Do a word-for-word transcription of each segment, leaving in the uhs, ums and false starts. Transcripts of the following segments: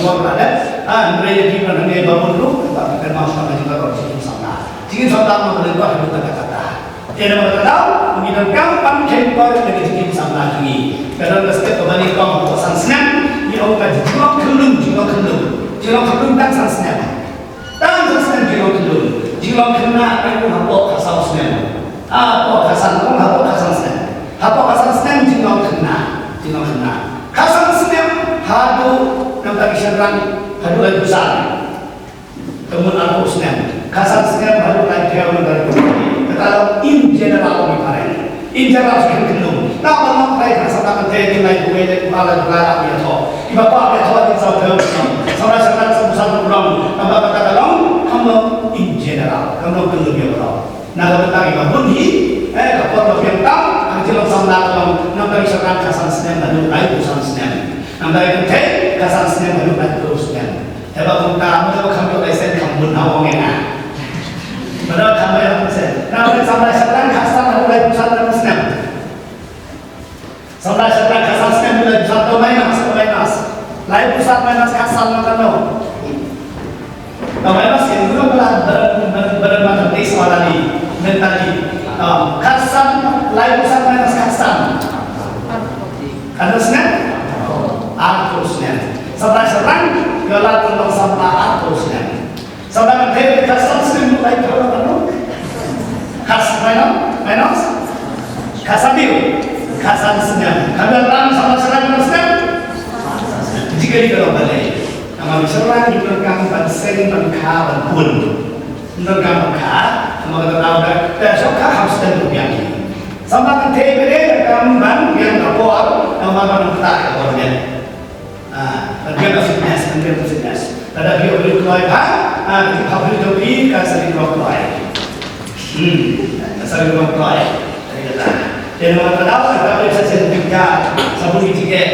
Bor la dep, ah, hynrei ïa phi ban hangne ba bun ruh, ba ka kynmaw sha ka jingkyrkhu jingim samla. Jingim samla ma ka lynter haduh katta katta. Te namar kata, ngi donkam ban kheiñ paw ïa ka jingim samla jong ngi. Ka don ka step kaba nyngkong hapoh san snem, ngi ong ka jinglong khyllung, jinglong khyllung. Jinglong khyllung tang san snem. Tang san snem jinglong khyllung. Jinglong khynnah ka ong hapoh ka saw snem. Hapoh ka san, ong hapoh ka san snem. Hapoh ka san snem jinglong khynnah. Jinglong khynnah. Ka san snem haduh, namar ki shynrang haduh laiphew san. Ka mut arphew snem. Ka san snem haduh laiphew, namar kata long in general, ong i phareng. In general, sa khyllung khyllung. Naba long trai ka samla kynthei, ki laiphew wei, laiphew ar, laiphew lai, ïathuh. Kiba kwah ïathuh, ki saw phew. Samla shynrang, samla san phew long. Naba kata ka long, kam long in general. Kam long khyllung ïa baroh. Na ka bynta kiba bun hi, eh, ka por ba biang tam, ka jinglong samla ka long, namar ki shynrang ka san snem haduh laiphew san snem. Namar ki kynthei, ka san snem haduh laiphew snem. Te ba kumta, mano ba kham ïoh license kham bun ha, ong ïa nga. Mano kham ïoh license. Namar ki samla shynrang ka san haduh laiphew san snem. Samla shynrang ka san snem haduh laiphew san, to minus, to minus. Laiphew san minus ka san, na kano? To minus ïa, mano ba la, ba la, ba la, ba la mathematics wala ni, mentally. Ah, ka san, laiphew san minus ka san. Kano snem? Arphew snem. Samla shynrang, ïoh lad ban long samla arphew snem. Samla kynthei ka san snem, lai ka long kano? Ka san, minus, minus. Ka san dei. Ka san snem. Ka don ram samla shynrang kano snem? Jingkylli ka long balei. Namar shynrang ki donkam ban seng, ban kha, ban pun. Donkam ban kha. Namar ka donkam ban kha. Te shong kha kham snem ruh biang. Samla kynthei balei donkam ban biang ka por. Namar ban kha ka por ne. Ah, ban biang ka fitness, ban biang ka fitness. Lada phi ïoh briew kloi bha, ah, phi ïoh briew kloi, ka sa ri kloi. Hmm, ka sa ri kloi. Te namar kata, ka briew sa sien phi ka, sa bun ki jingeh.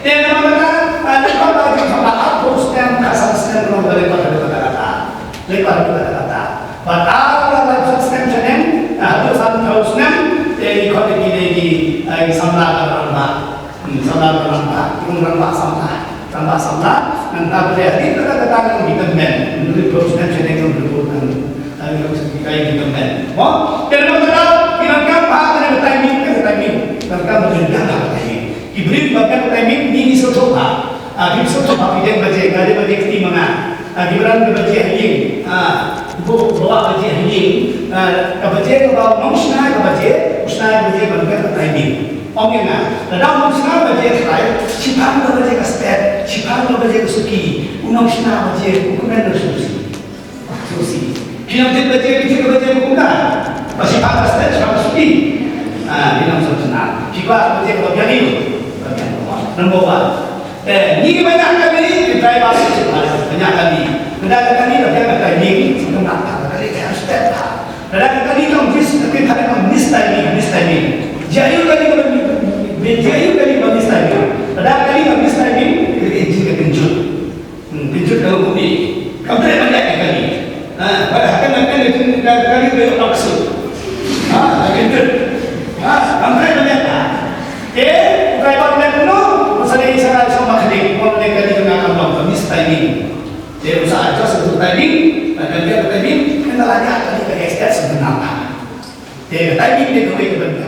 Te namar kata, ah, lada ka briew sa ba arphew snem, ka san snem, long ka leh ba ka kata kata. Leh ba ka kata kata. Bad ar la san snem shaneng, ah, haduh san phew snem, te ki khot ïa ki dei ki, ah, ki samla ka rangbah. Hmm, samla rangbah, ki rangbah samla. Rangbah samla, nangta ba dei hadien kata kata ngan ong ki tymmen. Hynriew phew snem shaneng ngan ong ki tymmen. Mo? Te nangta ki nang kam ha kane ka timing, kane ka timing. Nang kam ba kane ka timing. Ki briew ba kane ka timing, ngi ngi sngewthuh ba. Ah, ki sngewthuh ba ki dei baje, ka dei baje kti ma nga. Ah, ki briew ka baje ha ïing. Ah, ki ba baje ha ïing. Ah, ka baje kaba u nongshna ka baje, u shna ka baje ban kane ka timing. Ong ïa nga, lada u nongshna baje trai, shiphang ka baje ka step, shiphang ka baje ka suki, u nongshna baje, u kmen na suki. Suki. Phi nang tip baje, phi tip baje kumta. Ba shiphang ka step, shiphang ka suki. Ah, phi nang shna. Phi kwah baje ka biang ïa u. Number one. Eh, ngi ba ïa kali, ki driver shu shu ba ïa kali. Ba ïa kali, ba ïa kali, shu kena ba ïa kali, ka step ba. Ba ïa kali, ka miss, ka kali, ka miss timing, miss timing. Jia ïa kali, ka miss, jia ïa kali, ka miss timing. Ba ïa kali, ka miss timing, ka engine ka kynjut. Hmm, kynjut ka long kumne. Kam treh ban ïa kali. Ha, ba ïa kali, ka kali, ka kali, ka kali, ka kali. Ha, kynjut. Ha, kam treh ban ïa. Te, u driver u leh kumno, u sa leh sa ka shong ba khlieh, u leh kali jong nga kam long, ka miss timing. Te u sa adjust u timing, lada ka miss timing, kane la ïa kali ka extend sa bynta. Te ka timing te kawei ka bynta.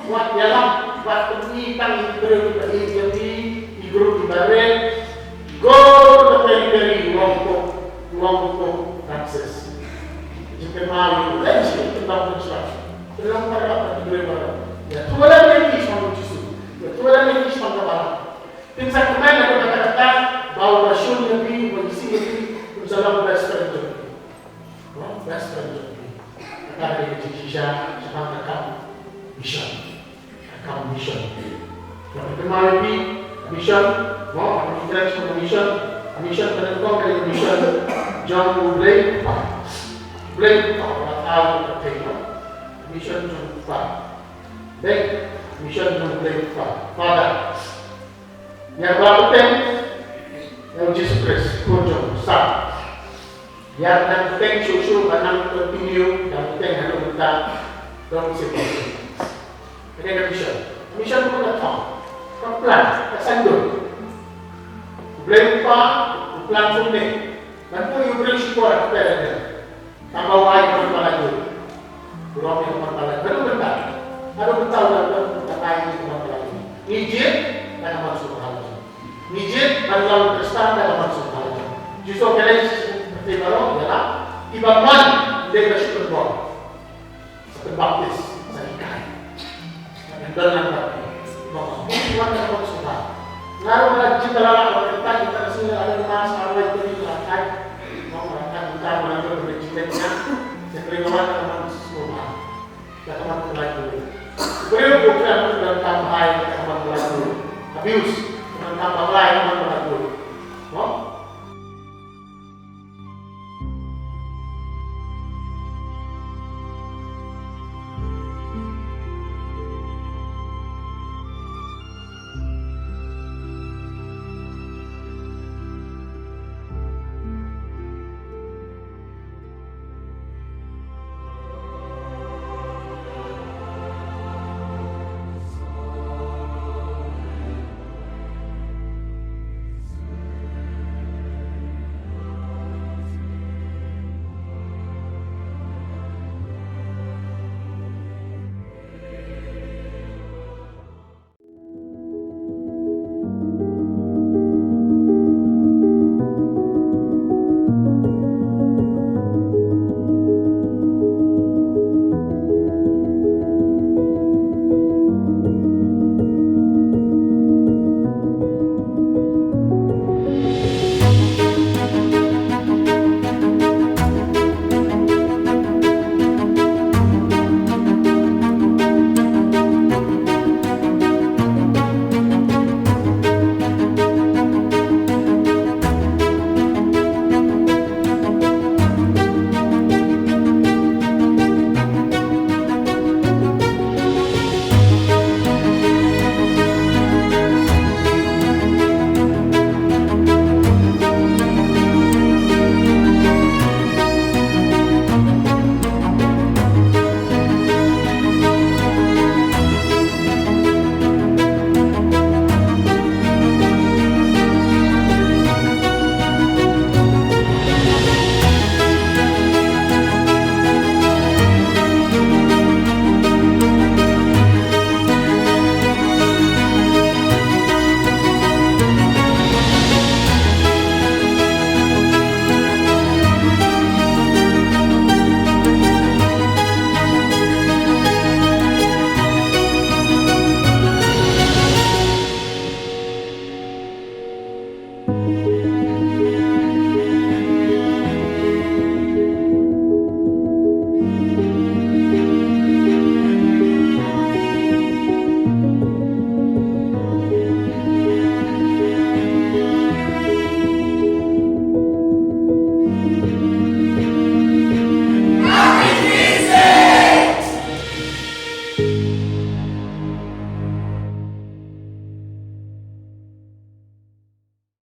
Wat ïalam, wat pynmih tang ïa ki briew kiba ïeit ïa phi, ki group kiba red, go to the periphery, u ong ko, u Long Pope Francis. Jingkynmaw ïa u lei shi, jingkynmaw ïa u lei shi. Pynlong para ka pynlong para. Ïathuh lem ïa ki shaphang u Jisu. Ïathuh lem ïa ki shaphang ka balang. Phin sa kmen na ka bynta kata ba u ba shun ïa phi, u ba isih ïa phi, un sa long best friend jong phi. Long best friend jong phi. Kata ka dei ka jingshisha shaphang ka kam mission. Ka kam mission. Ka kynmaw ïa phi, mission, mo, ka mission, ka mission, ka mission, ka mission, ka mission jong U Blei Kpa. U Blei Kpa, ka ai ka pyrthei, mo. Ka mission jong U Kpa. Dei, mission jong U Blei Kpa. Father. Ïa ba bteng ïa U Jisu Khrist, Khun jong U Kpa. Ïa dang bteng shuh shuh, ba nang continue, dang bteng haduh mynta, dang shuh shuh. Kane ka mission. Mission ka thong, ka plan, ka sanduk. U Blei U Kpa u plan shuh ne. Ban poi u briew shipor ha ka pyrthei. Tang ba u ai ka mon ba la jur. U rom ïa ka mon ba la jur. Haduh mynta. Haduh mynta u la don u tang ai ïa ka mon ba la jur. Ngi jied da ka mon sngewbha la jur. Ngi jied ban long Khristan da ka mon sngewbha la jur. Jisu u kylli ki pyrthei baroh ïa la kiba mon, dei ba shu pynbor. Sa pynbaptis, sa hikai. Sa pyndon lang baptis. Ba ma phi wan da ka mon sngewbha. Nga ruh nga la jied da la la ka mon, ka mon sngewbha, la don ma sa rwai pynbaptis la kai. Mo, la kai, ka mon sngewbha, la don pynbaptis. Sa kren wan da ka mon sngewbha. Da ka mon ba la jur. Briew u kren da ka mon ba la jur. Abuse. Ka mon ba la jur, ka mon ba la